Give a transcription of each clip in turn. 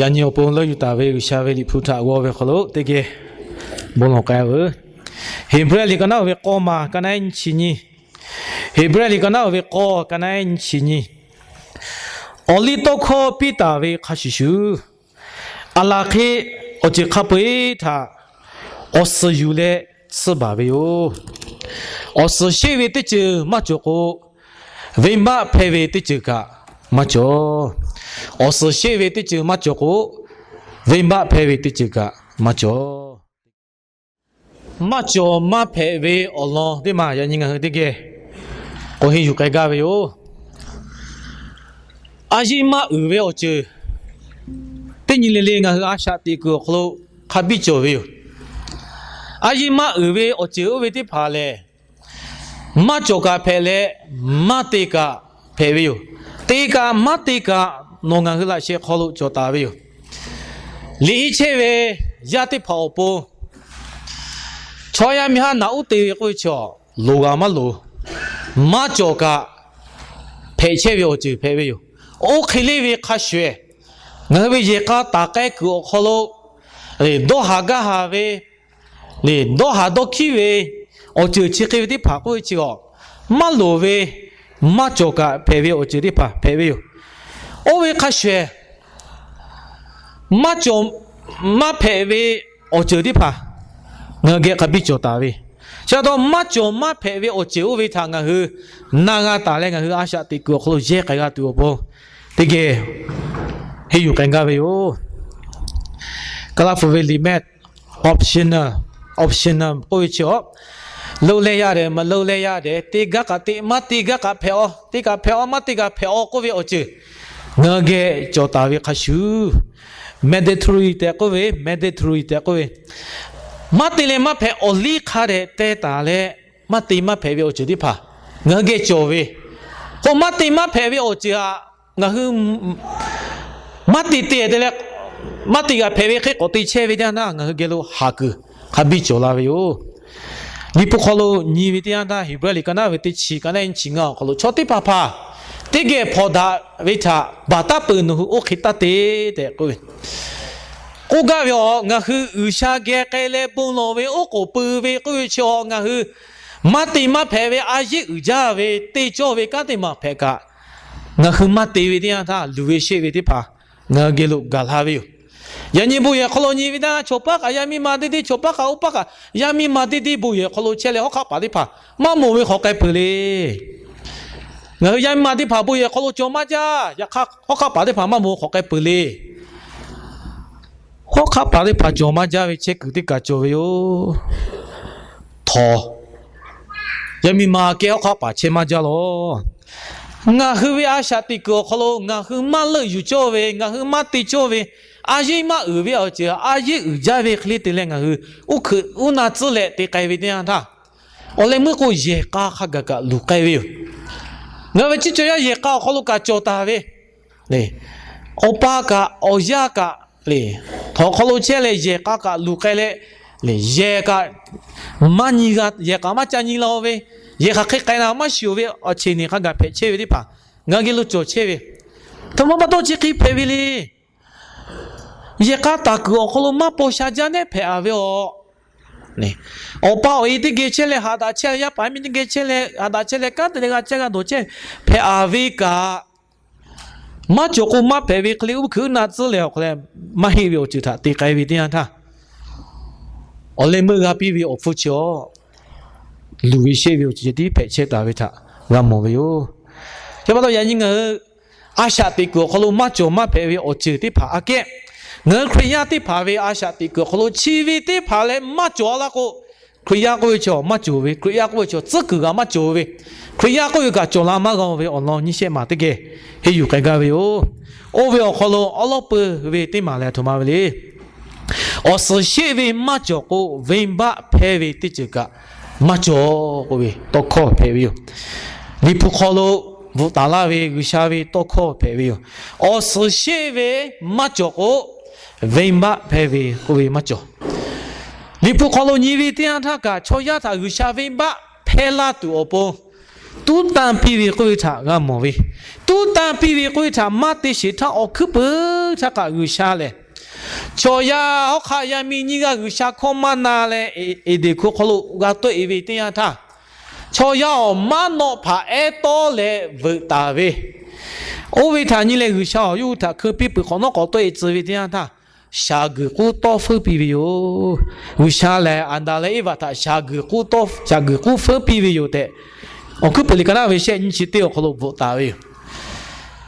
Yaꞈ nyi awˬ pon leuˆ yuˬ taˍ ve G'uiˬsha ve Liꞈ hpu htaꞈ g'aw ve awˬ hk'aw lo teˇ geh bon lawˬ k'ai-o. Heˍbrehˇ liꞈ ka naˉ oˇ ve k'awˇ ma ka naˉ nyiˇ chi nyiˇ. Heˍbrehˇ liꞈ ka naˉ oˇ ve k'awˇ ka naˉ nyiˇ chi nyiˇ. Awˬ liˇ tawˇ hkawˇ piˇ taˍ ve hk'a shuˍ shuˍ, aˬ laˬ hk'e awˬ ceuˬ hk'a peu-eˬ htaꞈ awˬ suhˍ yuˬ leh tsuhˇ baˬ ve yoˬ. Awˬ suhˍ sheˆ ve teˇ ceuˬ maˇ cawˬ k'o, venˇbaˆ hpehˇ ve teˇ ceuˬ kaꞈ maˇ cawˬ. Awˬ suhˍ sheˆ ve teˇ ceuˬ maˇ cawˬ k'o, venˇbaˆ hpehˇ ve teˇ ceuˬ kaꞈ maˇ cawˬ. Maˇ cawˬ maˇ hpehꞈ ve awˬ lawn teˇ maˬ yaꞈ nyi ngaˬ hui teˇ geh k'awꞈ henˇ yuˬ k'ai gaˇ ve yoˬ. A yiˇ maˇ uiˍ ve awˬ ceuˬ teˇ nyi le le ngaˬ hui a shaꞈ teꞈ kuiˬ awˬ hk'aw lo hk'a biˇ cawˬ ve yoˬ. A yiˇ maˇ uiˍ ve awˬ ceuˬ oˇ ve teˇ hpaˍ lehˬ, maˇ cawˬ kaꞈ hpehꞈ leh, maˇ te kaꞈ hpehꞈ ve yoˬ. Te kaꞈ maˇ te kaꞈ nawˬ ngaˬ hui laꞈ sheh hk'aw lo cawˬ taˍ ve yoˬ. Liꞈ iˉ chehˇ ve yaˇ teˇ hpaˍ awˬ pon chaw yaˇ miˇ haˉ naꞈ uˉ te ve k'oˆ ve chi, loˍ g'a maˇ loˍ, maˇ cawˬ kaꞈ hpehꞈ chehˇ ve awˬ ceuˬ hpehꞈ ve yoˬ. Oˇ hk'e le ve hk'a shuˍ, ngaˬ hui ve yehˬ k'a taˍ k'ai kuiˬ awˬ hk'aw lo dawˇ haˍ gaˇ haˍ ve, dawˇ haˍ dawˇ hkiˉ ve awˬ ceuˬ chi hk'e ve teˇ hpaˍ k'oˆ ve chi, maˇ loˍ ve, maˇ cawˬ kaꞈ hpehꞈ ve awˬ ceuˬ teˇ hpaˍ hpehꞈ ve yoˬ. Oˇ ve hk'a shuˍ, maˇ cawˬ maˇ hpehꞈ ve awˬ ceuˬ teˇ hpaˍ ngaˬ hui geh hk'a biˇ cawˬ taˍ ve. Chi pa taw maˇ cawˬ maˇ hpehꞈ ve awˬ ceuˬ oˇ ve htaꞈ ngaˬ hui na g'a taˍ leh ngaˬ hui a shaꞈ teꞈ kuiˬ awˬ hk'aw lo yehˇ k'ai g'a tuˬ awˬ pon teˇ geh henˇ yuˬ k'ai gaˇ ve yoˬ. Kaˍlaˇ hpu ve liꞈ mehˆ optional, optional k'oˆ ve chi, lo leh yaˇ dehꞈ maˇ lo leh yaˇ dehꞈ, te gaˇ kaꞈ te, maˇ te gaˇ kaꞈ hpehꞈ-aw, te kaꞈ hpehꞈ-aw, maˇ te kaꞈ hpehꞈ-aw k'oˆ ve awˬ ceuˬ ngaˬ hui geh cawˬ taˍ ve hk'a shuˍ, mandatory tehꞈ k'oˆ ve, mandatory tehꞈ k'oˆ ve, maˇ te leh maˇ hpehꞈ awˬ liˇ hk'a dehꞈ teh taˍ leh, maˇ te maˇ hpehꞈ ve awˬ ceuˬ teˇ hpaˍ ngaˬ hui geh cawˬ ve. K'o maˇ te maˇ hpehꞈ ve awˬ ceuˬ htaꞈ ngaˬ hui maˇ te te te leh, maˇ te g'a hpehꞈ ve hk'e k'awꞈ te chehˇ ve teˇ yanˇ htaˇ ngaˬ hui geh lo haˍ kuiˬ hk'a biˇ cawˬ la ve yoˬ. Liꞈ hpu hk'aw lo nyi ve teˇ yanˇ htaˇ, Heˍbrehˇ liꞈ ka naˉ ve teˇ chi, ka naˉ nyiˇ chi ngaˇ awˬ hk'aw lo chaw teˇ hpaˍ hpaˍ teˇ geh hpawnˬ daꞈ ve htaꞈ baˬ taˉ peuˬ nawˬ hui oˇ hk'e taˇ te tehꞈ k'oˆ ve, k'oˆ gaˇ ve, ngaˬ hui G'uiˬsha geh k'ai leh bon lawˬ ve oˉ k'oˍ pui ve k'oˆ ve chi, ngaˬ hui maˇ te maˇ hpehꞈ ve a yeˆ uiˍ jaˇ ve teˇ cawˇ ve kanˉ teˇ maˬ hpehꞈ kaꞈ, ngaˬ hui maˇ te ve teˇ yanˇ htaˇ luˬ ve sheˆ ve teˇ hpaˍ ngaˬ hui geh lo gaˬ la ve yoˬ. Yaꞈ nyi bon yehˬ hk'aw lo nyi ve htaˇ, chaw paˉ kaꞈ yaˇ miˇ ma teˇ deˇ, chaw paˉ kaꞈ oˇ paˉ kaꞈ yaˇ miˇ ma teˇ deˇ bon yehˬ hk'aw lo chehˇ leh hawˉ hk'aˆ paˍ teˇ hpaˍ maˇ mawˬ ve hk'awꞈ k'ai peuˬ le. Ngaˬ hui yaˇ miˇ ma teˇ hpaˍ bon yehˬ hk'aw lo cawˬ maˇ jaˇ, yaꞈ hk'aˇ hawˉ hk'aˆ paˍ teˇ hpaˍ maˇ mawˬ ve hk'awꞈ k'ai peuˬ le. Hawˉ hk'aˆ paˍ teˇ hpaˍ cawˬ maˇ jaˇ ve chehˇ kuiˬ teˇ kaˬ cawˬ ve yoˬ. Htawnˍ yaˇ miˇ ma kehˉ hawˉ hk'aˆ paˍ chehˇ maˇ jaˇ lawˬ. Ngaˬ hui ve a shaꞈ teꞈ kuiˬ awˬ hk'aw lo ngaˬ hui maˇ leuˆ yuˬ cawˇ ve, ngaˬ hui maˇ te cawˇ ve, a yeˆ maˇ uiˍ ve awˬ ceuˬ, a yeˆ uiˍ jaˇ ve hk'e le te leh ngaˬ hui uˉ hkeuꞈ uˉ na tcuhˉ leh te k'ai ve teˇ yanˇ htaˇ, awˬ leh meuˇ k'o yehˬ k'a hk'a gaˬ kaꞈ luˬ k'ai ve yoˬ. Ngaˬ hui ve ciˉ cawˬ yaˇ yehˬ k'a awˬ hk'aw lo kaꞈ cawˬ taˍ ve, awˬ pa kaꞈ awˬ yaˇ kaꞈ le, htawnˍ hk'aw lo chehˇ leh yehˬ k'a kaꞈ luˬ k'ai leh, yehˬ kaꞈ maˇ nyi g'a, yehˬ kaꞈ maˇ ca nyi la ve, yehˬ hk'aˬ hk'e k'ai na maˇ shiˍ-oˬ ve awˬ cheˬ neˬ hk'a gaˬ hpehꞈ chehˇ ve teˇ hpaˍ ngaˬ hui geh lo cawˬ chehˇ ve. Htaꞈ ma pa taw chi hk'e hpehꞈ ve le. Yehˬ k'a taˍ kuiˬ awˬ hk'aw lo maˇ paw sha jaˇ nehˉ hpehꞈ-a ve aˬ. Awˬ pa awˬ e teˇ geh chehˇ leh haꞈ daꞈ chehˇ leh, yaˇ paˍ yaˇ miˇ teˇ geh chehˇ leh haꞈ daꞈ chehˇ leh, kanˉ te leh g'a chehˇ g'a dawˬ chehˇ hpehꞈ-a ve kaꞈ, maˇ cawˬ k'o maˇ hpehꞈ ve hk'e le uˉ hkeuꞈ uˉ na tcuhˉ leh awˬ hk'aw leh maˇ heˆ ve awˬ ceuˬ htaꞈ te k'ai ve teˇ yanˇ htaˇ, awˬ leh meuˇ g'a piˇ ve awˬ hpfuhˇ chi awˬ luˬ ve sheˆ ve awˬ ceuˬ ceh tiˉ hpehꞈ chehˇ taˍ ve htaꞈ g'a mawˬ ve yoˬ. Chi pa taw yaꞈ nyi ngaˬ hui a shaꞈ teꞈ kuiˬ awˬ hk'aw lo maˇ cawˬ maˇ hpehꞈ ve awˬ ceuˬ teˇ hpaˍ aꞈ kehˉ, ngaˬ hui Hkriꞈ yaˇ teˇ hpaˍ ve a shaꞈ teꞈ kuiˬ awˬ hk'aw lo chi ve teˇ hpaˍ leh maˇ cawˬ-a laˇ k'o, Hkriꞈ yaˇ k'oˆ ve chaw maˇ cawˬ ve, Hkriꞈ yaˇ k'oˆ ve chaw tcuhˉ kuiˬ g'aꞈ maˇ cawˬ ve, Hkriꞈ yaˇ k'oˆ ve kaꞈ cawˬ la maˇ g'a ve awˬ lawn nyiˇ shehˆ maˬ teˇ geh henˇ yuˬ k'ai gaˇ ve yoˬ. Oˇ ve awˬ hk'aw lo awˉ lawˉ peuˬ ve teˇ maˬ leh aˬ htoꞈ ma ve le. Awˬ suhˍ sheˆ ve maˇ cawˬ k'o, venˇbaˆ hpehˇ ve teˇ ceuˬ kaꞈ maˇ cawˬ k'oˆ ve tawˇ hkawˇ hpehꞈ ve yoˬ. Liꞈ hpu hk'aw lo bvuhꞈ taˍ laˇ ve G'uiˬsha ve tawˇ hkawˇ hpehꞈ ve yoˬ. Awˬ suhˍ sheˆ ve maˇ cawˬ k'o, venˇbaˆ hpehˇ ve k'oˆ ve maˇ cawˬ. Liꞈ hpu hk'aw lo nyi ve teˇ yanˇ htaˇ kaꞈ chaw yaˇ htaꞈ G'uiˬsha venˇbaˆ hpehˇ laˇ tuˬ awˬ pon tuˉ tanˇ piˇ ve k'oˆ ve htaꞈ g'a mawˬ ve, tuˉ tanˇ piˇ ve k'oˆ ve htaꞈ maˇ te sheˍ htaˇ awˬ hkuiˉ peuˬ htaˇ kaꞈ G'uiˬsha lehˬ, chaw yaˇ hawˉ hk'aˆ yaˇ miˇ nyiˇ g'aˇ G'uiˬsha hkawˇ maˇ na leh, Eˍdenˍ hkuˇ hk'aw lo g'a tawˆ e ve teˇ yanˇ htaˇ, chaw yaˇ awˬ maˉ nawˆ hpaˍ ehˉ tawˆ leh veuꞈ taˍ ve, oˇ ve htaꞈ nyi leh G'uiˬsha awˬ yawˇ hui htaꞈ hkeu piˇ peuˬ hk'awꞈ nawˉ k'awꞈ tawˆ e tcuh ve teˇ yanˇ htaˇ, shaˍ guiˬ k'uˉ tawˇ feuˉ piˇ ve yoˬ. G'uiˬsha lehˬ Aˍdanˍ leh Eˇvaꞈ htaꞈ shaˍ guiˬ k'uˉ tawˇ, shaˍ guiˬ k'uˉ feuˉ piˇ ve yoˬ tehꞈ, Awˬ hkuiˉ puiˍ liꞈ ka naˉ ve shehˆ nyiˇ chi teˇ awˬ hk'aw lo bvuhꞈ taˍ ve yoˬ.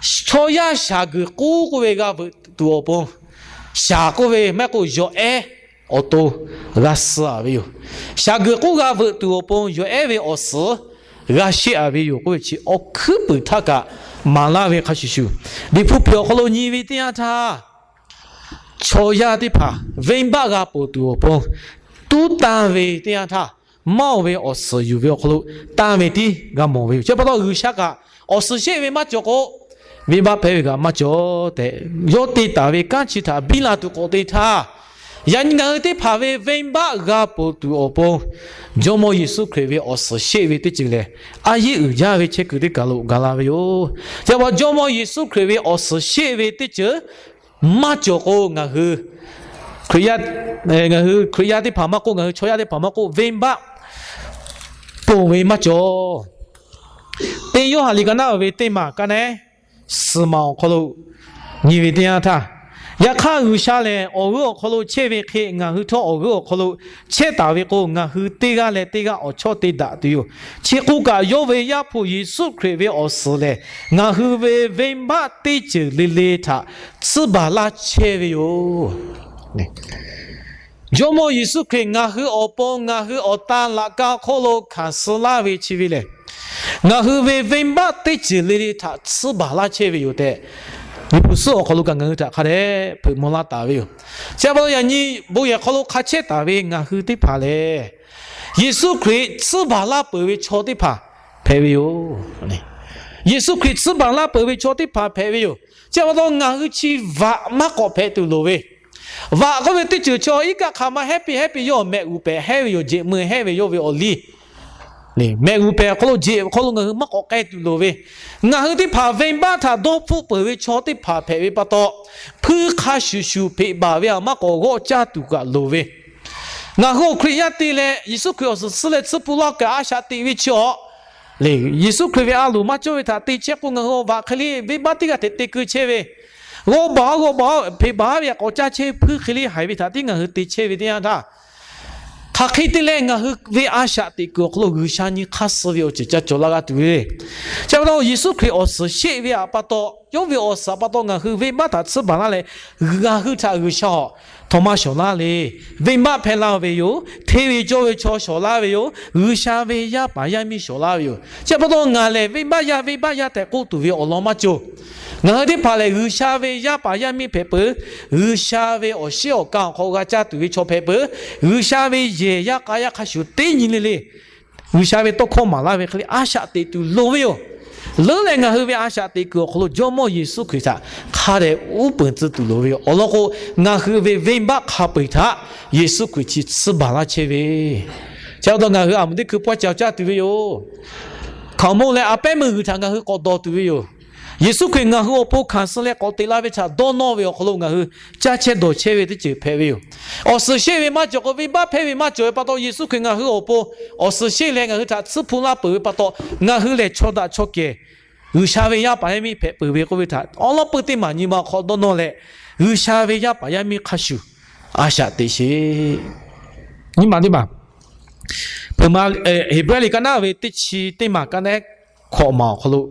Chaw yaˇ shaˍ guiˬ k'uˉ k'oˆ ve g'a veuꞈ tuˬ awˬ pon, shaˍ k'oˆ ve maˇ heˆ k'o yawˬ ehˉ awˬ to g'a suh a ve yoˬ. Shaˍ guiˬ k'uˉ g'a veuꞈ tuˬ awˬ pon yawˬ ehˉ ve awˬ suhˍ g'a sheˆ a ve yoˬ k'oˆ ve chi awˬ hkuiˉ puiˍ htaˇ kaꞈ maˍ laˇ ve hk'a shuˍ shuˍ, Liꞈ hpu piˍ awˬ hk'aw lo nyi ve teˇ yanˇ htaˇ, chaw yaˇ teˇ hpaˍ venˇbaˆ g'a ponˬ tuˬ awˬ pon tuˉ tanˇ ve teˇ yanˇ htaˇ, maˇ oˬ ve awˬ suhˍ yuˬ ve awˬ hk'aw lo tanˇ ve tiˉ g'a mawˬ ve yoˬ. Chi pa taw G'uiˬsha kaꞈ awˬ suhˍ sheˆ ve maˇ cawˬ k'o, venˇbaˆ hpehˇ ve kaꞈ maˇ cawˬ tehꞈ, yawˇ te taˍ ve kanˉ chi htaꞈ biˇ la tuˬ k'awꞈ te htaˇ, yaꞈ nyi ngaˬ hui teˇ hpaˍ ve venˇbaˆ g'a ponˬ tuˬ awˬ pon Jawˇmawˇ Yeˍsuˆ Hkriꞈ ve awˬ suhˍ sheˆ ve teˇ ceuˬ lehˬ, a yeˇ uiˍ jaˇ ve chehˇ kuiˬ teˇ kaˬ lo gaˬ la ve yoˬ. Chi pa taw Jawˇmawˇ Yeˍsuˆ Hkriꞈ ve awˬ suhˍ sheˆ ve teˇ ceuˬ maˇ cawˬ k'o, ngaˬ hui Hkriꞈ yaˇ, ngaˬ hui Hkriꞈ yaˇ teˇ hpaˍ maˇ k'oˆ, ngaˬ hui chaw yaˇ teˇ hpaˍ maˇ k'oˆ, venˇbaˆ ponˬ ve maˇ cawˬ. Teˇ Yoˇhanˬ liꞈ ka naˉ ve teˇ maˬ ka naˉ suhˍ maˬ awˬ hk'aw lo nyi ve teˇ yanˇ htaˇ, yaꞈ hk'aˇ G'uiˬsha lehˬ awˬ g'euˆ awˬ hk'aw lo chehˇ ve hk'e ngaˬ hui htawˇ awˬ g'euˆ awˬ hk'aw lo chehˇ taˍ ve k'o, ngaˬ hui teˇ g'aˇ leh teˇ g'aˇ awˬ chawˇ te daꞈ tuˬ yoˬ. Chi k'oˆ kaꞈ, yawˇ ve Yaˇ hpu Yeˍsuˆ Hkriꞈ ve awˬ suhˍ lehˬ, ngaˬ hui ve venˇbaˆ teˇ ceuˬ le le htaꞈ tsuhˇ baˬ laˇ chehˇ ve yoˬ. Jawˇmawˇ Yeˍsuˆ Hkriꞈ ngaˬ hui awˬ pon ngaˬ hui awˬ tan laꞈ ka hk'oˆ lo hkanˍ suh laˇ ve chi ve lehˬ, ngaˬ hui ve venˇbaˆ teˇ ceuˬ le le htaꞈ tsuhˇ baˬ laˇ chehˇ ve yoˬ tehꞈ, Liꞈ hpu suhˉ awˬ hk'aw lo kaꞈ ngaˬ hui htaꞈ hk'a dehꞈ hpeuꞈ maw laˇ taˍ ve yoˬ. Chi pa taw yaꞈ nyi bon yehˬ hk'aw lo hk'a chehˇ taˍ ve ngaˬ hui teˇ hpaˍ lehˬ, Yeˍsuˆ Hkriꞈ tsuhˇ baˬ laˇ peuˬ ve chaw teˇ hpaˍ hpehꞈ ve yoˬ. Yeˍsuˆ Hkriꞈ tsuhˇ baˬ laˇ peuˬ ve chaw teˇ hpaˍ hpehꞈ ve yoˬ. Chi pa taw ngaˬ hui chi vaꞈ maˇ k'awꞈ hpehꞈ tuˬ loˍ ve, vaꞈ k'oˆ ve teˇ ceuˬ chaw iˉ kaˆ hk'aˬ ma hehˉ piˇ hehˉ piˇ yawˇ mehꞈ g'uˬ pehꞈ hehˉ ve yoˬ, jeꞈ meuˇ hehˉ ve yawˇ ve awˬ liˇ. Mehꞈ g'uˬ pehꞈ awˬ hk'aw lo jeꞈ awˬ hk'aw lo ngaˬ hui maˇ k'awꞈ k'ai tuˬ loˍ ve, ngaˬ hui teˇ hpaˍ venˇbaˆ htaꞈ dawˇ hpfuhˆ peuˬ ve chaw teˇ hpaˍ hpehꞈ ve pa taw, hpuiˇ hk'a shuˍ shuˍ hpeꞈ baˬ ve aꞈ maˇ k'awꞈ g'awˆ caˇ tuˬ kaꞈ loˍ ve, ngaˬ hui awˬ Hkriꞈ yaˇ te leh Yeˍsuˆ Hkriꞈ awˬ suhˍ suhˉ leh tsuhˇ hpu laˇ kaꞈ a shaꞈ teꞈ ve chi awˬ, Yeˍsuˆ Hkriꞈ ve a loˍ maˇ cawˇ ve htaꞈ te chehˇ k'o, ngaˬ hui awˬ vaꞈ hk'e le venˇbaˆ teˇ g'aˇ hteꞈ te keu chehˇ ve, g'awˇ baˬ g'awˇ baˬ hpeꞈ baˬ ve aꞈ k'awꞈ caˇ chehˇ ve hpuiˇ hk'e le haiˬ ve htaꞈ tiˉ ngaˬ hui te chehˇ ve teˇ yanˇ htaˇ, hk'aˬ hk'e te leh ngaˬ hui ve a shaꞈ teꞈ kuiˬ awˬ hk'aw lo G'uiˬsha nyi hk'aˇ suh ve awˬ ceuˬ ca cawˬ la g'a tuˬ ve le. Chi pa taw Yeˍsuˆ Hkriꞈ awˬ suhˍ sheˆ ve aꞈ pa taw, yawˇ ve awˬ suhˍ pa taw ngaˬ hui venˇbaˆ htaꞈ tsuhˇ baˬ laˇ leh, ngaˬ hui htaꞈ G'uiˬsha awˬ htoꞈ ma shawˍ laˇ le. Venˇbaˆ hpehˇ laˇ ve yoˬ. Hteˇ ve cawˇ ve chaw shawˍ laˇ ve yoˬ. G'uiˬsha ve yaˇ paˍ yaˇ miˇ shawˍ laˇ ve yoˬ. Chi pa taw ngaˬ lehˬ venˇbaˆ yaˇ venˇbaˆ yaˇ tehꞈ k'oˆ tuˬ ve awˬ lawn maˇ cawˬ. Ngaˬ hui teˇ hpaˍ lehˬ G'uiˬsha ve yaˇ paˍ yaˇ miˇ hpehꞈ peuˬ. G'uiˬsha ve awˬ shiˉ awˬ ka awˬ hk'aw g'a caˇ tuˬ ve chaw hpehꞈ peuˬ. G'uiˬsha ve yehˬ yaˇ k'a yaˇ hk'a shuˍ teˇ nyi le le G'uiˬsha ve tawˇ hkawˇ maˍ laˇ ve hk'e le a shaꞈ teꞈ tuˬ loˍ ve yoˬ. Leuˉ leh ngaˬ hui ve a shaꞈ teꞈ kuiˬ awˬ hk'aw lo Jawˇmawˇ Yeˍsuˆ Hkriꞈ htaꞈ hk'a dehꞈ uˉ peunˍ tcuh tuˬ loˍ ve yoˬ. Awˬ lawn k'o, ngaˬ hui ve venˇbaˆ hk'a peu-eˬ htaꞈ Yeˍsuˆ Hkriꞈ chi tsuhˇ baˬ laˇ chehˇ ve, chi pa taw ngaˬ hui aˬ muˍ teˇ hkui pawˇ ca caˇ tuˬ ve yoˬ. Hkaoˍ monˇ leh a pehˉ meuˇ g'uiˬ htaꞈ ngaˬ hui k'awꞈ dawˬ tuˬ ve yoˬ. Yeˍsuˆ Hkriꞈ ngaˬ hui awˬ pon hkanˍ suh leh k'awꞈ teꞈ la ve htaꞈ dawˇ nawˇ ve awˬ hk'aw lo ngaˬ hui caˇ chehˇ dawˬ chehˇ ve teˇ ceuˬ hpehꞈ ve yoˬ. Awˬ suhˍ sheˆ ve maˇ cawˬ k'o, venˇbaˆ hpehˇ ve maˇ cawˬ ve pa taw, Yeˍsuˆ Hkriꞈ ngaˬ hui awˬ pon awˬ suhˍ sheˆ leh ngaˬ hui htaꞈ tsuhˇ hpu laˇ peuˬ ve pa taw, ngaˬ hui lehˬ chaw daꞈ chaw kehˬ G'uiˬsha ve yaˇ paˍ yaˇ miˇ hpehꞈ peuˬ ve k'oˆ ve htaꞈ awˉ lawˉ puiˇ teˇ maˬ nyi ma hk'aw dawˇ nawˇ leh, G'uiˬsha ve yaˇ paˍ yaˇ miˇ hk'a shuˍ a shaꞈ teꞈ sheˍ. Nyi ma teˇ maˬ, Heˍbrehˇ liꞈ ka naˉ ve teˇ chi teˇ maˬ ka naˉ hkawꞈ maˬ awˬ hk'aw lo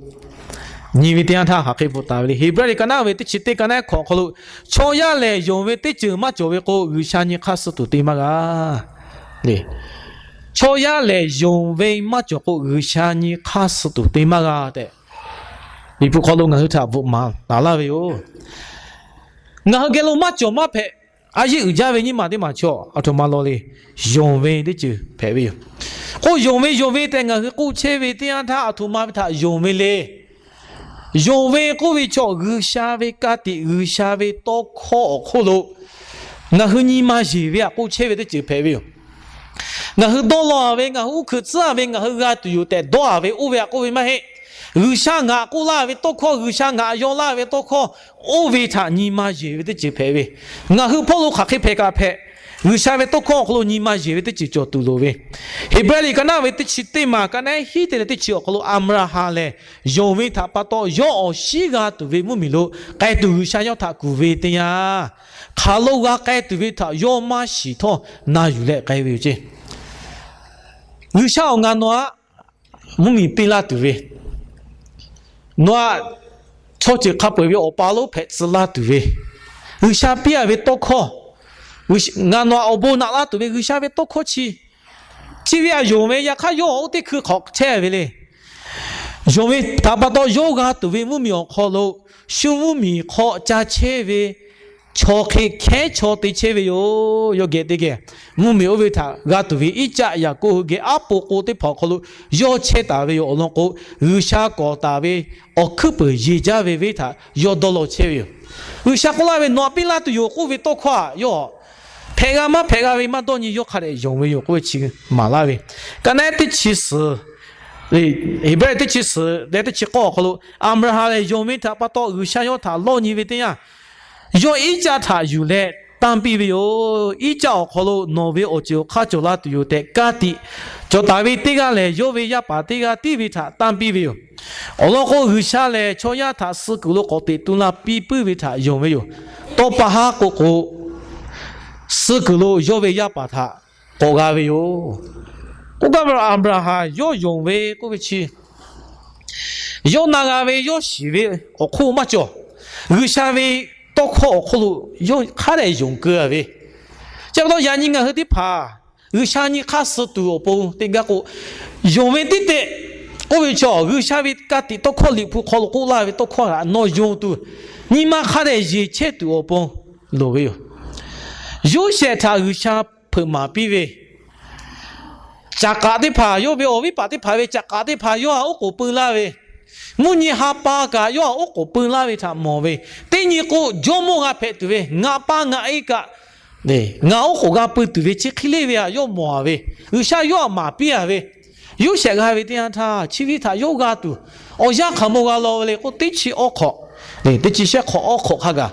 nyi ve teˇ yanˇ htaˇ hk'aˬ hk'e bvuhꞈ taˍ ve le. Heˍbrehˇ liꞈ ka naˉ ve teˇ chi teˇ ka naˉ hkawꞈ awˬ hk'aw lo, chaw yaˇ lehˬ yonˍ ve teˇ ceuˬ maˇ cawˬ ve k'o, G'uiˬsha nyi hk'aˇ suh tuˬ te maˇ g'a le. Chaw yaˇ lehˬ yonˍ ve maˇ cawˬ k'o, G'uiˬsha nyi hk'aˇ suh tuˬ te maˇ g'a tehꞈ, Liꞈ hpu hk'aw lo ngaˬ hui htaꞈ bvuhꞈ maˍ taˍ laˇ ve yoˬ. Ngaˬ hui geh lo maˇ cawˬ maˇ hpehꞈ, a yeˇ uiˍ jaˇ ve nyiˇ maˬ teˇ maˬ chaw aˬ htoꞈ ma law le. Yonˍ ve teˇ ceuˬ hpehꞈ ve yoˬ. K'o yonˍ ve yonˍ ve tehꞈ ngaˬ hui k'oˆ chehˇ ve teˇ yanˇ htaˇ, aˬ htoꞈ ma ve htaꞈ yonˍ ve le. Yonˍ ve k'oˆ ve chaw G'uiˬsha ve ka tiꞈ G'uiˬsha ve tawˇ hkawˇ awˬ hk'oˆ lo ngaˬ hui nyi ma yeˬ ve aꞈ k'oˆ chehˇ ve teˇ ceuˬ hpehꞈ ve yoˬ. Ngaˬ hui dawˇ law a ve, ngaˬ hui uˉ hkui tcuhˉ a ve, ngaˬ hui g'a tuˬ yoˬ tehꞈ dawˇ a ve oˇ ve aꞈ k'oˆ ve maˇ heˆ. G'uiˬsha ngaˬ k'oˆ laˇ ve tawˇ hkawˇ, G'uiˬsha ngaˬ yaw laˇ ve tawˇ hkawˇ, oˇ ve htaꞈ nyi ma yeˬ ve teˇ ceuˬ hpehꞈ ve. Ngaˬ hui hpawˇ lo hk'aˬ hk'e hpehꞈ kaꞈ hpehꞈ, G'uiˬsha ve tawˇ hkawˇ awˬ hk'aw lo nyi ma yeˬ ve teˇ ceuˬ cawˬ tuˬ loˍ ve. Heˍbrehˇ liꞈ ka naˆ ve teˇ chi teˇ maˬ, ka naˆ hiˉ te leh teˇ chi awˬ hk'aw lo Aˍbraˍhanˍ lehˬ, yonˍ ve htaꞈ pa taw yawˇ awˬ shiˉ g'a tuˬ ve mvuhˇmiˬ lo k'ai tuˬ G'uiˬsha yawˇ htaꞈ kuˬ ve teˇ yanˇ, hk'aˬ lo g'a k'ai tuˬ ve htaꞈ yawˇ maˇ shiˍ htawˇ na yuˬ leh k'ai ve yoˬ ceˇ. G'uiˬsha awˬ, ngaˬ nawˬ aꞈ mvuhˇmiˬ piˇ laˇ tuˬ ve, nawˬ aꞈ chaw ceuˬ hk'a peu-eˬ ve awˬ pa lonˉ hpehꞈ tcuh laˇ tuˬ ve, G'uiˬsha piˇ a ve tawˇ hkawˇ, ngaˬ nawˬ aꞈ awˬ bon naꞈ laˇ tuˬ ve G'uiˬsha ve tawˇ hkawˇ chi, chi ve aꞈ yonˍ ve, yaꞈ hk'aˇ yawˇ oˇ teˇ hkui hk'awꞈ chehˇ ve le. Yonˍ ve htaꞈ pa taw yawˇ g'a tuˬ ve mvuhˇmiˬ awˬ hk'aw lo shu mvuhˇmiˬ hk'aw ca chehˇ ve chaw hk'e hkehˉ chaw te chehˇ ve yoˬ. Yawˇ geh teˇ geh mvuhˇmiˬ oˇ ve htaꞈ g'a tuˬ ve Iˉcaˆ, Yaˍkoˆ hui geh aˉ po k'o teˇ hpaˍ awˬ hk'aw lo yawˇ chehˇ taˍ ve yoˬ. Awˬ lawn k'o, G'uiˬsha kawˍ taˍ ve awˬ hkuiˉ peuˬ yeˬ jaˇ ve venˇ htaꞈ yawˇ dawˇ law chehˇ ve yoˬ. G'uiˬsha k'oˆ laˇ ve, Nawˬ aꞈ piˇ laˇ tuˬ yoˬ k'oˆ ve tawˇ hkawˇ aꞈ yawˇ hpehꞈ g'a maˇ hpehꞈ g'a ve maˇ dawˇ nyi, yawˇ hk'a dehꞈ yonˍ ve yoˬ k'oˆ ve chi maˍ laˇ ve. Ka naˆ teˇ chi suhˍ, Heˍbrehˇ teˇ chi suhˍ leh teˇ chi k'awˇ awˬ hk'aw lo, Aˍbraˍhanˍ lehˬ yonˍ ve htaꞈ pa taw G'uiˬsha yawˇ htaꞈ lawˇ nyi ve teˇ yanˇ, yawˇ Iˉcaˆ htaꞈ yuˬ leh tanˇ piˇ ve yoˬ. Iˉcaˆ awˬ hk'aw lo nawˬ ve awˬ ceuˬ awˬ hk'aˇ cawˬ la tuˬ yoˬ tehꞈ ka tiꞈ cawˬ taˍ ve teˇ g'aˇ lehˬ, yawˇ ve yaˇ paˍ teˇ g'aˇ tiˇ ve htaꞈ tanˇ piˇ ve yoˬ. Awˬ lawn k'o, G'uiˬsha lehˬ chaw yaˇ htaꞈ suh kuiˬ lo k'awꞈ teꞈ tu la piˇ puiˉ ve htaꞈ yonˍ ve yoˬ. Tawˇ pa haˉ k'o k'o, suh kuiˬ lo yawˇ ve yaˇ paˍ htaꞈ k'awꞈ g'a ve yoˬ. K'oˆ gaˇ ve, Aˍbraˍhanˍ yawˇ yonˍ ve k'oˆ ve chi, yawˇ na g'a ve, yawˇ shiˍ ve awˬ hk'oˆ maˇ cawˬ. G'uiˬsha ve tawˇ hkawˇ awˬ hk'oˆ lo yawˇ hk'a dehꞈ yonˍ keu a ve. Chi pa taw yaꞈ nyi ngaˬ hui teˇ hpaˍ G'uiˬsha nyi hk'aˇ suh tuˬ awˬ pon teˇ g'aˇ k'o, yonˍ ve tiˉ tehꞈ k'oˆ ve chaw, G'uiˬsha ve ka tiꞈ tawˇ hkawˇ Liꞈ hpu hk'aw lo k'oˆ laˇ ve tawˇ hkawˇ htaꞈ nawˬ yonˍ tuˬ, nyi ma hk'a dehꞈ yeˬ chehˇ tuˬ awˬ pon loˍ ve yoˬ. Yoˇsehꞈ htaꞈ G'uiˬsha hpeuꞈ maˍ piˇ ve, caꞈ k'aꞈ teˇ hpaˍ, yawˇ ve awˬ viˉ paˍ teˇ hpaˍ ve caꞈ k'aꞈ teˇ hpaˍ yawˇ htaꞈ oˉ k'oˍ peu laˇ ve, mvuhˇ nyi ha pa kaꞈ yawˇ htaꞈ oˉ k'oˍ peu laˇ ve htaꞈ mawˬ ve, teˇ nyi k'o, jawˇmawˇ g'a hpehꞈ tuˬ ve ngaˬ pa ngaˬ e kaꞈ ngaˬ oˉ k'oˍ g'a peu tuˬ ve chi hk'e le ve htaꞈ yawˇ mawˬ a ve, G'uiˬsha yawˇ htaꞈ maˍ piˇ a ve, Yoˇsehꞈ g'a ve teˇ yanˇ htaˇ, chi ve htaꞈ yawˇ g'a tuˬ awˬ yanˇ hk'aˬ maw g'a law ve le k'o, teˇ chi awˉ hk'awꞈ, teˇ chi shehˆ hk'awꞈ awˉ hk'awꞈ hk'a gaˬ,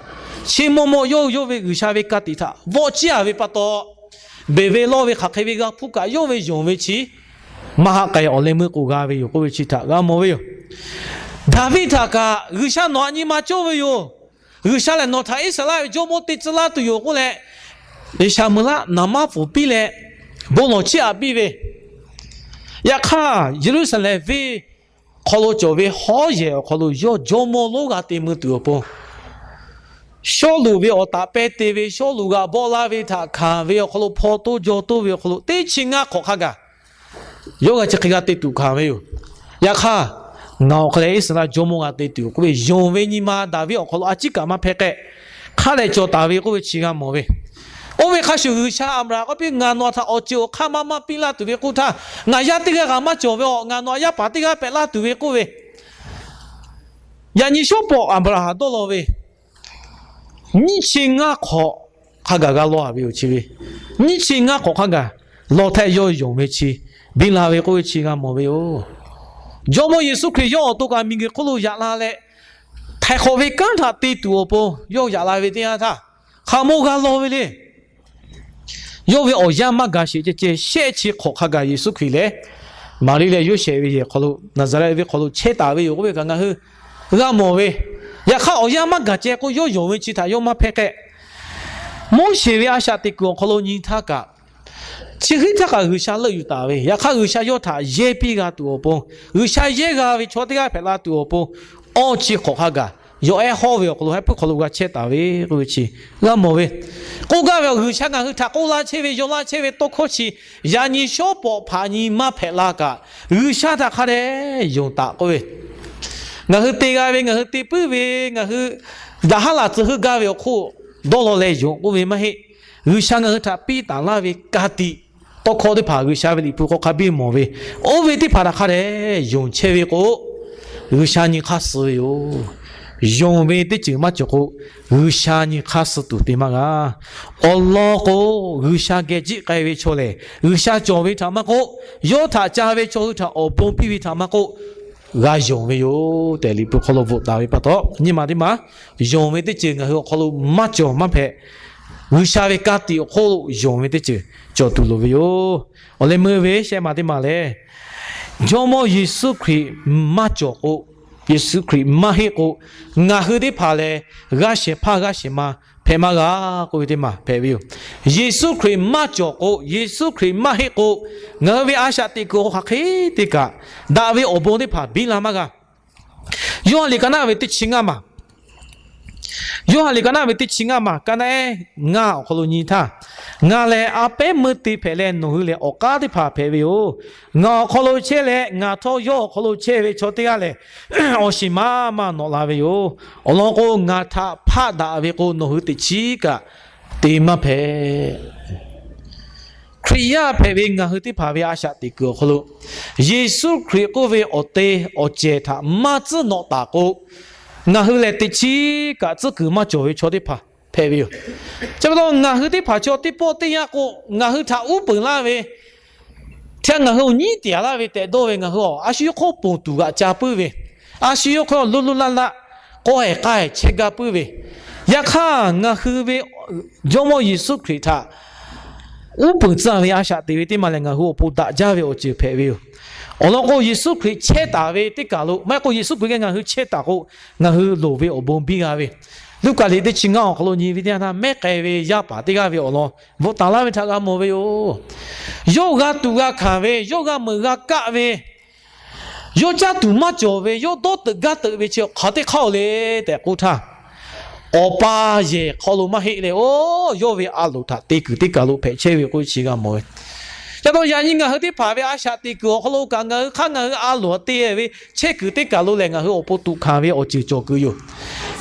chi maw maw yawˇ hui yawˇ ve G'uiˬsha ve ka tiꞈ htaꞈ vawˆ ciˉ a ve pa taw, beˬ ve lawˇ ve hk'aˬ hk'e ve g'a hpuˇ kaꞈ, yawˇ ve yonˍ ve chi maˇ haˆ k'ai, awˬ leh meuˇ k'o g'a ve yoˬ k'oˆ ve chi htaꞈ g'a mawˬ ve yoˬ. Daˍviˆ htaꞈ kaꞈ, G'uiˬsha nawˬ htaꞈ nyi ma cawˇ ve yoˬ. G'uiˬsha lehˬ nawˬ htaꞈ Iˉsaˍreˍlaˆ ve jawˇmawˇ te tcuh laˇ tuˬ yoˬ k'oˆ leh, Saˍmuˍeˍlaˆ naˍ manˇ pfuhˍ piˇ leh bon lawˬ chiˇ aꞈ piˇ ve, yaꞈ hk'aˇ Yeˍruˆsaˍlehnˍ venˇ hk'aw lo cawˬ ve hawˉ yehˬ awˬ hk'aw lo yawˇ jawˇmawˇ lonˉ g'a te mui tuˬ awˬ pon, Sawˉluꞈ ve awˬ taꞈ pehˇ te ve, Sawˉluꞈ g'aꞈ bawˆ laˇ ve htaꞈ hkanˍ ve awˬ hk'aw lo, hpaw toˇ jaw toˇ ve awˬ hk'aw lo, teˇ chi ngaˇ hk'awꞈ hk'a gaˬ yawˇ g'a chi hk'e g'a te tuˬ hkanˍ ve yoˬ. Yaꞈ hk'aˇ, ngaˬ awˬ hk'aw leh Iˉsaˍreˍlaˆ jawˇmawˇ g'a te tuˬ k'oˆ ve, yonˍ ve nyi ma Daˍviˆ awˬ hk'aw lo a ciˉ kaꞈ maˇ hpehˇ k'ehˆ, hk'a dehꞈ cawˬ taˍ ve k'oˆ ve chi g'a mawˬ ve. Oˇ ve hk'a shuˍ, G'uiˬsha Aˍbraˍhanˍ k'awꞈ piˇ, Ngaˬ nawˬ htaꞈ awˬ ceuˬ awˬ hk'aˇ maˇ maˇ piˇ laˇ tuˬ ve k'oˆ htaˇ, ngaˬ yaˇ teˇ g'aˇ kaꞈ maˇ cawˬ ve, ngaˬ nawˬ yaˇ paˍ teˇ g'aˇ hpehꞈ laˇ tuˬ ve k'oˆ ve, yaꞈ nyi shawˉ pawˍ Aˍbraˍhanˍ dawˇ law ve, nyiˇ chi ngaˇ hk'awꞈ hk'a gaˬ g'a law a ve yoˬ. Chi ve nyiˇ chi ngaˇ hk'awꞈ hk'a gaˬ law htehˆ yawˇ yonˍ ve chi biˇ la ve k'oˆ ve chi g'a mawˬ ve yoˬ. Jawˇmawˇ Yeˍsuˆ Hkriꞈ yawˇ awˬ to kaꞈ miˬguiˬ hk'oˆ lo yaꞈ la leh, htaiˍ hk'awꞈ ve kanˉ htaꞈ te tuˬ awˬ pon yawˇ yaꞈ la ve teˇ yanˇ htaˇ, hk'aˬ maw g'a law ve le. Yawˇ ve awˬ yanˇ maˇ gaˬ sheˍ ceh ceh, shehˆ chi hk'awꞈ hk'a gaˬ Yeˍsuˆ Hkriꞈ lehˬ, Maˍriˆ leh Yoˇsehꞈ ve yehˬ hk'aw lo, Naˍzaˍrehˆ venˇ hk'aw lo chehˇ taˍ ve yoˬ k'oˆ ve kaꞈ ngaˬ hui g'a mawˬ ve. Yaꞈ hk'aˇ, awˬ yanˇ maˇ gaˬ ceh k'o, yawˇ yonˍ ve chi htaꞈ yawˇ maˇ hpehˇ k'ehˆ. Moˉseˍ ve a shaꞈ teꞈ kuiˬ awˬ hk'aw lo nyi htaˇ kaꞈ, chi hk'e htaˇ kaꞈ G'uiˬsha leuˆ yuˬ taˍ ve, yaꞈ hk'aˇ G'uiˬsha yawˇ htaꞈ yehˇ piˇ g'a tuˬ awˬ pon, G'uiˬsha yehˇ g'a ve chaw teˇ g'aˇ hpehꞈ la tuˬ awˬ pon, awˇ chi hk'awꞈ hk'a gaˬ yawˇ ehˉ hawˉ ve awˬ hk'aw lo, heh puiˉ hk'aw lo g'a chehˇ taˍ ve k'oˆ ve chi g'a mawˬ ve. K'oˆ gaˇ ve, G'uiˬsha ngaˬ hui htaꞈ k'oˆ laˇ chehˇ ve, yaw laˇ chehˇ ve tawˇ hkawˇ chi yaꞈ nyi shawˉ pawˍ hpaꞈ nyi maˇ hpehꞈ la kaꞈ, G'uiˬsha htaꞈ hk'a dehꞈ yonˍ taˍ k'oˆ ve, ngaˬ hui te g'a ve, ngaˬ hui te puiˉ ve, ngaˬ hui daꞈ haˉ laˬ tcuh heuˆ gaˇ ve awˬ hk'oˆ dawˇ law leh yonˍ k'oˆ ve maˇ heˆ. G'uiˬsha ngaˬ hui htaꞈ piˇ taˍ laˇ ve ka tiꞈ tawˇ hkawˇ teˇ hpaˍ G'uiˬsha ve Liꞈ hpu hk'aw hk'a biˇ mawˬ ve, oˇ ve teˇ hpaˍ htaꞈ hk'a dehꞈ yonˍ chehˇ ve k'o, G'uiˬsha nyi hk'aˇ suh ve yoˬ. Yonˍ ve teˇ ceuˬ maˇ cawˬ k'o, G'uiˬsha nyi hk'aˇ suh tuˬ te maˇ g'a. Awˬ lawn k'o, G'uiˬsha geh jiˆ k'ai ve chaw lehˬ, G'uiˬsha cawˬ ve htaꞈ maˇ k'oˆ, yawˇ htaꞈ ca ve chaw hui htaꞈ awˬ bon piˇ ve htaꞈ maˇ k'oˆ, g'a yonˍ ve yoˬ tehꞈ Liꞈ hpu hk'aw lo bvuhꞈ taˍ ve pa taw, nyi ma teˇ ma yonˍ ve teˇ ceuˬ ngaˬ hui awˬ hk'aw lo maˇ cawˬ maˇ hpehꞈ. G'uiˬsha ve ka tiꞈ awˬ hk'oˆ yonˍ ve teˇ ceuˬ cawˬ tuˬ loˍ ve yoˬ. Awˬ leh meuˇ ve shehˆ ma teˇ ma lehˬ, Jawˇmawˇ Yeˍsuˆ Hkriꞈ maˇ cawˬ k'o, Yeˍsuˆ Hkriꞈ maˇ heˆ k'o, ngaˬ hui teˇ hpaˍ lehˬ g'a shehˍ hpaˇ g'a shehˍ ma hpehꞈ maˇ g'a k'oˆ ve teˇ ma hpehꞈ ve yoˬ. Yeˍsuˆ Hkriꞈ maˇ cawˬ k'o, Yeˍsuˆ Hkriꞈ maˇ heˆ k'o, ngaˬ hui ve a shaꞈ teꞈ kuiˬ awˬ hk'aˬ hk'e te kaꞈ, daꞈ ve awˬ bon teˇ hpaˍ biˇ la maˇ g'a. Yoˇhanˬ liꞈ ka naˆ ve teˇ chi ngaˇ ma, Yoˇhanˬ liꞈ ka naˆ ve teˇ chi ngaˇ ma, ka naˆ ehˉ ngaˇ awˬ hk'aw lo nyi htaˇ, Ngaˬ lehˬ a pehˉ meuˇ te hpehꞈ leh, nawˬ hui lehˬ awˬ k'aˉ teˇ hpaˍ hpehꞈ ve yoˬ. Ngaˬ awˬ hk'aw lo chehˇ leh ngaˬ htawˇ yawˇ awˬ hk'aw lo chehˇ ve chaw teˇ g'aˇ lehˬ, awˬ shiˍ maˇ maˇ nawꞈ la ve yoˬ. Awˬ lawn k'o, ngaˬ htaꞈ hpaˆ daꞈ ve k'o, nawˬ hui teꞈ chiˉ kaꞈ te maˇ hpehꞈ. Hkriꞈ yaˇ hpehꞈ ve ngaˬ hui teˇ hpaˍ ve a shaꞈ teꞈ kuiˬ awˬ hk'aw lo, Yeˍsuˆ Hkriꞈ k'oˆ ve awˬ te awˬ cehˬ htaꞈ maˇ tcuhˉ nawꞈ taˍ k'o, ngaˬ hui lehˬ teꞈ chiˉ kaꞈ tcuhˉ kuiˬ maˇ cawˬ ve chaw teˇ hpaˍ hpehꞈ ve yoˬ. Chi pa taw ngaˬ hui teˇ hpaˍ chaw teˇ pawˆ teˇ yanˇ k'o, ngaˬ hui htaꞈ uˉ peunˍ laˇ ve, htaˇ ngaˬ hui awˬ nyiˉ tiˍ laˇ ve tehꞈ dawˇ ve, ngaˬ hui a shu yawˇ hk'oˆ ponˬ tuˬ g'aꞈ ca puiˉ ve, a shu yawˇ hk'oˆ lo lo laˇ laˇ k'awehˬ k'ai chehˇ gaˇ puiˉ ve, yaꞈ hk'aˇ ngaˬ hui ve Jawˇmawˇ Yeˍsuˆ Hkriꞈ htaꞈ uˉ peunˍ tcuh ve a shaꞈ teꞈ ve teˇ ma lehˬ, ngaˬ hui awˬ pon daꞈ jaˇ ve awˬ ceuˬ hpehꞈ ve yoˬ. Awˬ lawn k'o, Yeˍsuˆ Hkriꞈ chehˇ taˍ ve teˇ kaˬ lo maˇ heˆ k'o, Yeˍsuˆ Hkriꞈ geh ngaˬ hui chehˇ taˍ k'o, ngaˬ hui loˍ ve awˬ bon biˇ g'a ve, Luˉkaꞈ liꞈ teˇ chi ngaˇ awˬ hk'aw lo nyi ve teˇ yanˇ htaˇ, mehˉ k'ai ve yaˇ paˍ teˇ g'aˇ ve awˬ lawn bvuhꞈ taˍ laˇ ve htaꞈ g'a mawˬ ve yoˬ. Yawˇ g'a tuꞈ g'a hkanˍ ve, yawˇ g'a meuꞈ g'a kaˆ ve, yawˇ caˇ tuˬ maˇ cawˬ ve, yawˇ dawˇ teuꞈ gaˇ teuꞈ ve chi hk'aˬ teˇ hk'aˇ le tehꞈ k'oˆ htaˇ, awˬ pa yehˬ hk'aw lo maˇ heˆ leh, oˇ yawˇ ve a loˍ htaꞈ te kuiˬ teˇ kaˬ lo hpehꞈ chehˇ ve k'oˆ chi g'a mawˬ ve. Ca taw yaꞈ nyi ngaˬ hui teˇ hpaˍ ve a shaꞈ teꞈ kuiˬ awˬ hk'aw lo kaꞈ, ngaˬ hui hk'aˇ ngaˬ hui a loˍ te ve chehˇ kuiˬ teˇ kaˬ lo lehˬ, ngaˬ hui awˬ pon tuꞈ hkanˍ ve awˬ ceuˬ cawˬ kuiˬ yoˬ.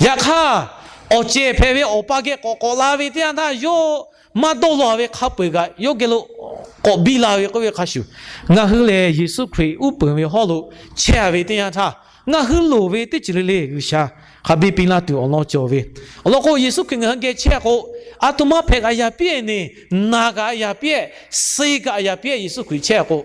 Yaꞈ hk'aˇ, awˬ cehˬ hpehꞈ ve awˬ pa geh k'awꞈ k'awꞈ la ve teˇ yanˇ htaˇ, yawˇ maˇ dawˇ law ve hk'a peu-eˬ kaꞈ yawˇ geh lo k'awꞈ biˇ la ve k'oˆ ve hk'a shuˍ, ngaˬ hui lehˬ Yeˍsuˆ Hkriꞈ uˉ peunˍ ve hawˉ lo chehˇ ve teˇ yanˇ htaˇ, ngaˬ hui loˍ ve teˇ ceuˬ le le G'uiˬsha hk'a biˇ piˇ laˇ tuˬ awˬ lawn cawˬ ve. Awˬ lawn k'o, Yeˍsuˆ Hkriꞈ ngaˬ hui geh chehˇ k'o, a htoꞈ ma hpehꞈ kaꞈ yaˇ piˇ-e ne, naˬ kaꞈ yaˇ piˇ-e, suh kaꞈ yaˇ piˇ-e. Yeˍsuˆ Hkriꞈ chehˇ k'o,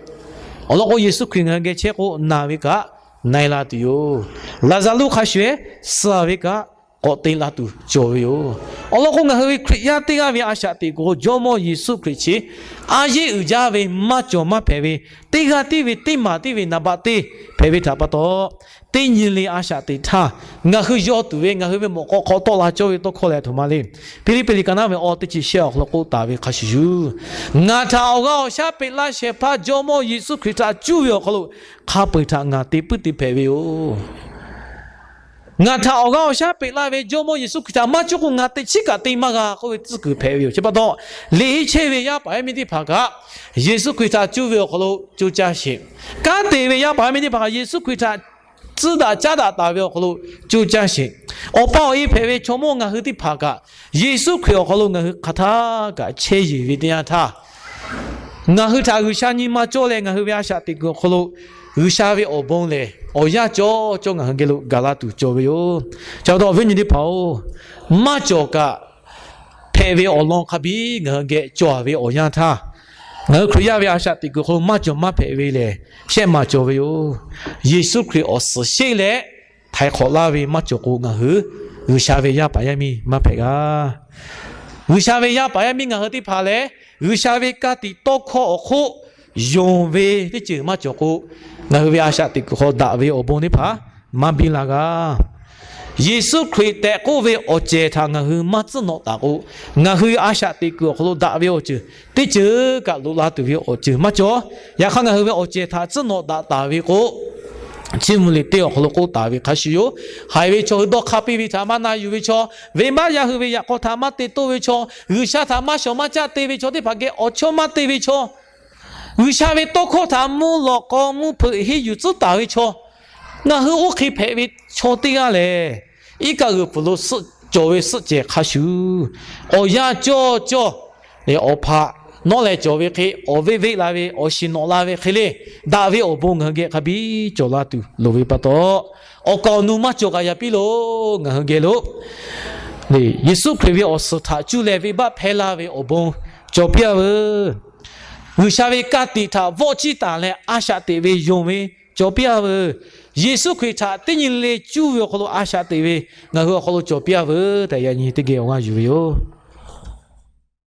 awˬ lawn k'o, Yeˍsuˆ Hkriꞈ ngaˬ hui geh chehˇ k'o, naˬ ve kaꞈ na-e la tuˬ yoˬ. Laˍzaˍruˆ hk'a shuˍ-eˬ suh ve kaꞈ k'awꞈ te la tuˬ cawˬ ve yoˬ. Awˬ lawn k'o, ngaˬ hui ve Hkriꞈ yaˇ teˇ g'aˇ ve a shaꞈ teꞈ kuiˬ k'o, Jawˇmawˇ Yeˍsuˆ Hkriꞈ chi a yeˇ uiˍ jaˇ ve maˇ cawˬ maˇ hpehꞈ ve, teˇ g'aˇ tiˉ ve teˇ maˬ tiˉ ve naˍ baˆ teˇ hpehꞈ ve htaꞈ pa taw, teˇ nyi le a shaꞈ teꞈ htaˇ, ngaˬ hui yaw tuˬ ve, ngaˬ hui ve mawꞈ k'aw hk'aw tawˆ la cawˇ ve tawˇ hkawˇ lehˬ, a htoꞈ ma le. Hpiˇliˇpiˆ liꞈ ka naˉ ve awˬ teˇ chi shehˆ awˬ hk'aw lo k'oˆ taˍ ve hk'a shuˍ shuˍ, Ngaˬ htaꞈ awˬ g'aˇ awˬ shaˉ peꞈ laˇ shehˍ hpaˇ Jawˇmawˇ Yeˍsuˆ Hkriꞈ htaꞈ cuˇ ve awˬ hk'aw lo, hk'a peu-eˬ htaꞈ ngaˬ te puiˉ te hpehꞈ ve yoˬ. Ngaˬ htaꞈ awˬ g'aˇ awˬ shaˉ peꞈ laˇ ve Jawˇmawˇ Yeˍsuˆ Hkriꞈ htaꞈ maˇ cuˇ k'o, ngaˬ teꞈ chiˉ kaꞈ te maˇ g'a k'oˆ ve tcuhˉ kuiˬ hpehꞈ ve yoˬ. Chi pa taw, liꞈ henˇ chehˇ ve yaˇ paˍ yaˇ miˇ teˇ hpaˍ kaꞈ, Yeˍsuˆ Hkriꞈ htaꞈ cuˇ ve awˬ hk'aw lo coˇ caˇ sheˍ. Kanˉ te ve yaˇ paˍ yaˇ miˇ teˇ hpaˍ kaꞈ, Yeˍsuˆ Hkriꞈ htaꞈ tcuhˉ daꞈ caˉ daꞈ taˍ ve awˬ hk'aw lo coˇ caˇ sheˍ. Awˬ pa awˬ e hpehꞈ ve chaw mawˇ ngaˬ hui teˇ hpaˍ kaꞈ, Yeˍsuˆ Hkriꞈ awˬ hk'aw lo ngaˬ hui hk'aˬ htaˇ kaꞈ chehˇ yeˬ ve teˇ yanˇ htaˇ, ngaˬ hui htaꞈ G'uiˬsha nyi ma cawˇ leh, ngaˬ hui ve a shaꞈ teꞈ kuiˬ awˬ hk'aw lo G'uiˬsha ve awˬ bon lehˬ, awˬ yanˇ cawˇ cawˇ ngaˬ hui geh lo gaˬ la tuˬ cawˬ ve yoˬ. Chi pa taw, awˬ viˉ nyi teˇ hpaˍ-oˬ, maˇ cawˬ kaꞈ hpehꞈ ve awˬ lawn hk'a biˇ ngaˬ hui geh cawˬ ve awˬ yanˇ htaˇ, ngaˬ hui Hkriꞈ yaˇ ve a shaꞈ teꞈ kuiˬ awˬ hk'aw lo maˇ cawˬ maˇ hpehꞈ ve lehˬ, shehˆ ma cawˬ ve yoˬ. Yeˍsuˆ Hkriꞈ awˬ suhˍ sheˆ leh htaiˍ hk'awꞈ laˇ ve maˇ cawˬ k'o, ngaˬ hui G'uiˬsha ve yaˇ paˍ yaˇ miˇ maˇ hpehꞈ g'a. G'uiˬsha ve yaˇ paˍ yaˇ miˇ ngaˬ hui teˇ hpaˍ lehˬ, G'uiˬsha ve ka tiꞈ tawˇ hkawˇ awˬ hk'oˆ yonˍ ve teˇ ceuˬ maˇ cawˬ k'o, ngaˬ hui ve a shaꞈ teꞈ kuiˬ hk'aw daꞈ ve awˬ bon teˇ hpaˍ maˇ biˇ la g'a. Yeˍsuˆ Hkriꞈ tehꞈ k'oˆ ve awˬ cehˬ htaꞈ ngaˬ hui maˇ tcuhˉ nawꞈ taˍ k'o, ngaˬ hui a shaꞈ teꞈ kuiˬ awˬ hk'aw lo daꞈ ve awˬ ceuˬ teˇ ceuˬ kaꞈ loꞈ la tuˬ ve awˬ ceuˬ maˇ cawˬ. Yaꞈ hk'aˇ, ngaˬ hui ve awˬ cehˬ htaꞈ tcuhˉ nawꞈ daꞈ taˍ ve k'o, Chiˇ mvuh liꞈ teˇ awˬ hk'aw lo k'oˆ taˍ ve hk'a shuˍ yoˬ. Haiˬ ve chaw hui dawˇ hk'aˇ piˇ ve htaꞈ maˇ na yuˬ ve chaw, venˇbaˆ yaˇ hui ve yaꞈ k'aw htaꞈ maˇ te toˇ ve chaw, G'uiˬsha htaꞈ maˇ shawˍ maˇ caˆ te ve chaw teˇ hpaˍ geh awˬ chawˇ maˇ te ve chaw, G'uiˬsha ve tawˇ hkawˇ htaꞈ mvuhˇ lawꞈ k'aw mvuhˇ hpeuꞈ henˇ yuˬ tcuhˉ taˍ ve chaw, ngaˬ hui oˇ hk'e hpehꞈ ve chaw teˇ g'aˇ lehˬ, iˉ kaˆ g'uiˬ pfuhˍ lo suhˆ cawˬ ve suhˆ cehˬ hk'a shuˍ, awˬ yanˇ cawˇ cawˇ, awˬ hpaꞈ nawˉ leh cawˬ ve hk'e, awˬ veˆ veˆ la ve, awˬ shiˍ nawꞈ la ve hk'e le, daꞈ ve awˬ bon ngaˬ hui geh hk'a biˇ cawˬ la tuˬ loˍ ve pa taw, awˬ kaˍ awˬ nu maˇ cawˬ kaꞈ yaꞈ piˇ loˬ. Ngaˬ hui geh lo Yeˍsuˆ Hkriꞈ ve awˬ suhˍ htaꞈ cuˇ leh venˇbaˆ hpehˇ laˇ ve awˬ bon cawˬ piˇ-a veuˬ. G'uiˬsha ve ka tiꞈ htaꞈ vawˆ ciˇ taˍ leh a shaꞈ teꞈ ve yonˍ ve Cawˬ piˇ-a veuˬ. Yeˍsuˆ Hkriꞈ htaꞈ teˇ nyi le cuˇ ve awˬ hk'aw lo a shaꞈ teꞈ ve ngaˬ hui awˬ hk'aw lo cawˬ piˇ-a veuˬ tehꞈ yaꞈ nyi teˇ geh awˬ g'aˇ yuˬ ve yoˬ.